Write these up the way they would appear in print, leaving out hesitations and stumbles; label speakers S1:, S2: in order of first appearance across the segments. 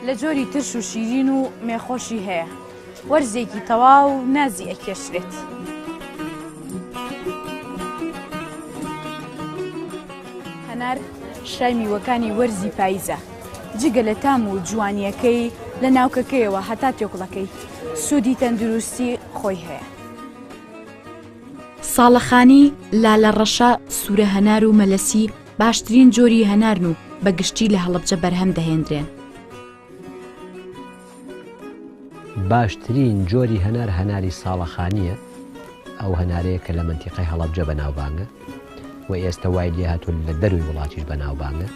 S1: لە جۆری ترش و شیرین و مێخۆشی هەیە. وەرزێکی تەواو نازی ئەکێشرێت. هەنار شای میوەکانی وەرزی پاییزە، جگە لە تام و جوانییەکەی لە ناوکەکەیەوە هەتا توێکڵەکەی سوودی تەندروستی خۆی هەیە. ساڵەخانی، لالە ڕەشە، سوورە هەنار و مەلەسی باشترین جۆری هەنارن و بە گشتی لە هەڵەبجە بەرهەم دەهێندرێن.
S2: باشترین جۆری هەنار هەناری ساڵەخانییە، ئەو هەنارەیە کە لە مەنتیقەی هەڵەبجە بەناوبانگە و ئێستە وای لێهاتووە لە دەروی وڵاتیش بەناوبانگە.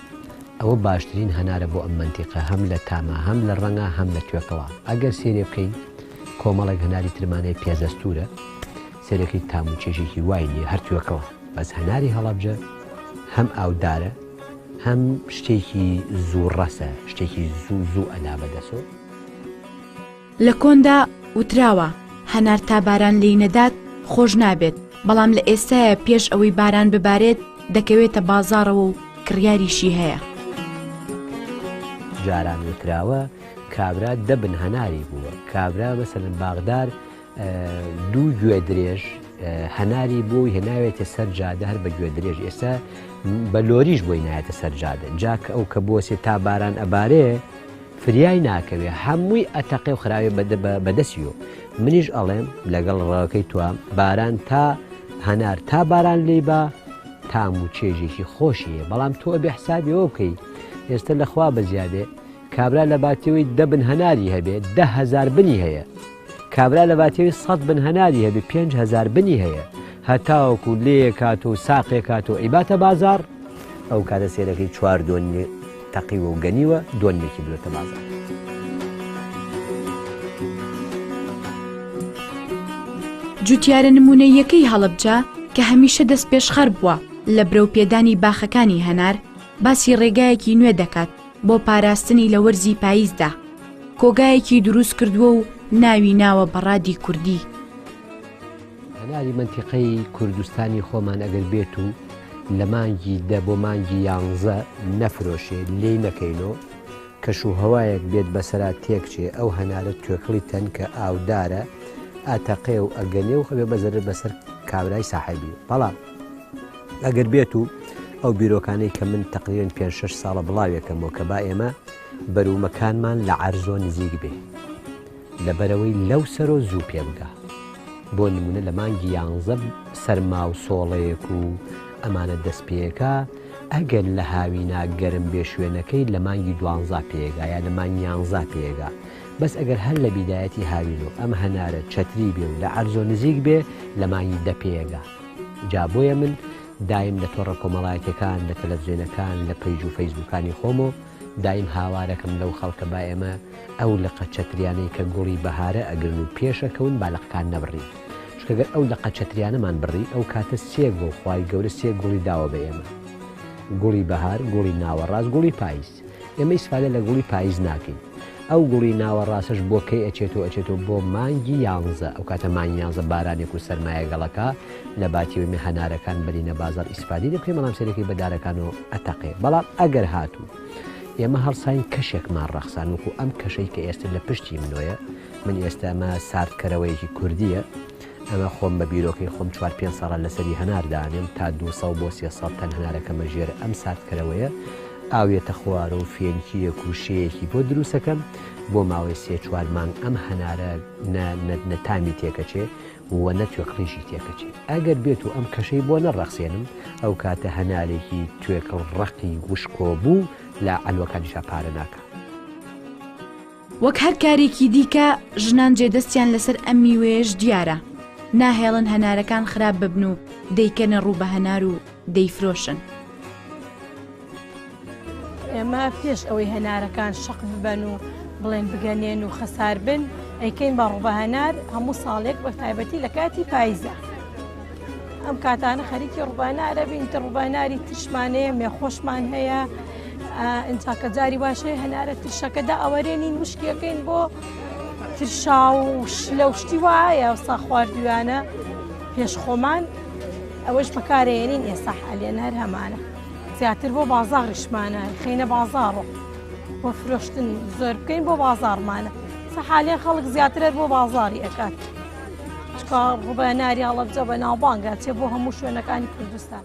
S2: ئەوە باشترین هەنارە بۆ ئەم مەنتیقە هەم لە تاما هەم لە ڕەنگا هەم لە توێکڵا. ئەگەر سەیرێ بکەین کۆمەڵێک هەناری ترمان هەیە پێزەستوورە، سەیرەکەی تام و چێژێکی وای نییە هەر توێکڵە. بەس هەناری هەڵەبجە هەم ئاودارە هەم شتێکی زوو ڕەسە، شتێکی زوو زوو ئەدا بە دەسۆ.
S1: لە کۆندا وتراوە، هەنار تا باران لێی نەدات خۆش نابێت، بەڵام لە ئێستایا پێش ئەوەی باران ببارێت دەکەوێتە بازاڕەوە و کڕیاریشی هەیە.
S2: جاران وتراوە، کابرا دە بن هەناری بووە، کابرا مەسەلەن باغدار دوو گوێ درێژ هەناری بۆی هێناوێتە سەر جادە هەر بە گوێ درێژ ئێستا بە لۆریش بۆی نایەتە سەر جادە جا کە ئەو کە بۆسێ تا باران ئەبارێ فریای ناکەوێ هەمووی ئەتەقێ و خراوێ بەدەسیۆ منیش ئەڵێم لەگەڵ ڕەکەی توام باران تا هەنار تا باران لی با تام و چێژێکی خۆشیە بەڵام تۆ ئەبێ حسابیەوە بکەی ئێستا لەخوا بەزیادێ کابرا لە باتیەوەی دە بن هەناری هەبێ 10هزار بنی هەیە کابرا لە باتیەوەی سەد بن هەناری هەبێ 5هزار بنی هەیە هەتاوەکو لێکات و ساقێکات و ئیباتە بازار ئەو کاتە سێرەکەی چوار دۆنمی تەقیوە و گەنیوە دۆنمێکی برۆتە بازار.
S1: جوتیارە نمونەییەکەی هەڵەبجە کە هەمیشە دەستپێشخەر بووە لە برەوپێدانی باخەکانی هەنار، باسی ڕێگایەکی نوێ دەکات بۆ پاراستنی لە وەرزی پاییزدا، کۆگایەکی دروست کردووە و ناوی ناوە بەڕادی کوردی.
S2: هەناری مەنتیقەی کوردستانی خۆمان ئەگەر بێت و لە مانگی دە بۆ مانگی یانزە نەفرۆشێ لێی نەکەینۆ کەش و هەوایەک بێت بەسەرا تێکچێ ئەو هەنارە توێکڵی تەنکە ئاودارە ئەتەقێ و ئەگەنێ و ئەبێ بە زەرەر بەسەر کابرای ساحێبی بەڵام ئەگەر بێت و ئەو بیرۆکانەی کە من تەقریبەن پێنج شەش ساڵە بڵاوێکەمەوە کە با ئێمە بەروومەکانمان لە عەرزۆ نزیک بێ لەبەرئەوەی لەو سەرۆ زوو پێ بگا. بۆ نموونە لە مانگی یانزە سەرما و سۆڵەیەک و ئەمانە دەست پێکا، ئەگەر لە هاوینا گەرم بێ شوێنەکەی لە مانگی دوانزا پێگا یا لە مانگی یانزا پێگا. بەس ئەگەر هەر لە بیدایەتی هاوینۆ ئەم هەنارە چەتری بێ و لە عەرزۆ نزیک بێ لە مانگی دە پێگا. جا بۆیە من دایم لە تۆڕە کۆمەڵایەتیەکان، لە تەلەفزیۆنەکان، لە پەیج و فەیسبووکانی خۆمۆ دایم هاوارەکەم لەو خەڵکە با ئێمە ئەو لقە چەتریانەی کە گوڵی بەهارە ئەگرن و پێش ئەکەون با لقەکان نەبڕین چونکە گەر ئەو لقە چەتریانەمان بڕی ئەو کاتە سێ گوڵ خوای گەورە سێ گوڵی داوە بە ئێمە گوڵی بەهار گوڵی ناوەڕاست گوڵی پایز ئێمە ئیسفادە لە گوڵی پایز ناکەین ئەو گوڵی ناوەڕاستەش بۆ کەی ئەچێتەوە ئەچێتەوە بۆ مانگی یانزە ئەو کاتە مانگی یانزە بارانێک و سەرمایە گەڵەکە لە باتیەوەی مە هەنارەکان بەرینە بازاڕ ئیسفادەی لێ بکەین بەڵام سەرەکەی بە دارەکانەوە ئەتەقێ بەڵام ئەگەر هاتوو ئێمە هەڵساین کەشێکمان ڕەخسان وەکو ئەم کەشەی کە ئێستا لە پشتی منۆیە من ئێستا ئەمە ساردکەرەوەیەکی کوردیە ئەمە خۆم بە بیرۆکەی خۆم چوار پێنج ساڵە لەسەری هەنار دانێم تا 200 بۆ 300 تەن هەنارەکەمە ژێر ئەم ساردکەرەوەیە ئاوێتە خوارە و فێنکیەک و شێیەکی بۆ دروستەکەم بۆ ماوەی سێ چوار مانگ ئەم هەنارە نە نە تامی تێکەچێ و نە توێکڵیشی تێکەچێ. ئەگەر بێت و ئەم کەشەی بۆ نەڕەخسێنم، ئەو کاتە هەنارێکی توێکڵ ڕەقی وشکۆبوو لە عەلوەکانیشا پارە ناکا.
S1: وەک هەر کارێکی دیکە ژنان جێدەستیان لەسەر ئەم میوەیەش دیارە، ناهێڵن هەنارەکان خراپ ببن و دەیکەنە ڕوو بە هەنار و دەیفرۆشن.
S3: ئێمە پێش ئەوەی هەنارەکان شەق ببەن و بڵێن بگەنێن و خەسار بن ئەیکەین بە ڕووبە هەنار هەموو ساڵێک بە تایبەتی لە کاتی پایزە ئەم کاتانە خەریکی ڕووبانارە بین تر ڕووباناری ترشمان هەیە مێخۆشمان هەیە ئینجا کە جاری واش هەیە هەنارە ترشەکەدا ئەوەرێنین وشکیەکەین بۆ ترشا و شلە و شتی وایە سا خواردویانە پێش خۆمان ئەوەش بەکارێنین ئێستا حالێن هەر هەمانە زیاتر بۆ بازاڕیشمانە خینە بازاڕۆ. بۆ فرۆشتن زۆر بکەین بۆ بازاڕمانە سەحالێ خەڵک زیاترە بۆ بازاری ئەکات چکا ڕوبە هەناری هەڵەبجە بە ناوبانگە چێ بۆ هەموو شوێنەکانی کوردستان.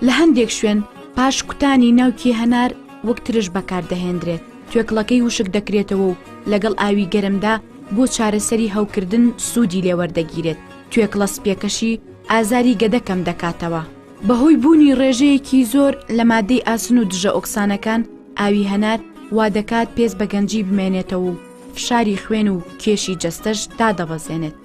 S1: لە هەندێک شوێن پاش کوتانی ناوکی هەنار وەک ترش بەکاردەهێندرێت، توێکڵەکەی وشک دەکرێتەوە و لەگەڵ ئاوی گەرمدا بۆ چارەسەری هەوکردن سوودی لێوەردەگیرێت، توێکڵە سپیەکەشی ئازاری گەدە کەم دەکاتەوە. بەهۆی بوونی ڕێژەیەکی زۆر لە مادەی ئاسن و دژە ئۆکسانەکان، ئاوی هەنار وادەکات پێست بە گەنجی بمێنێتەوە و فشاری خوێن و کێشی جەستەش دادەبەزێنێت.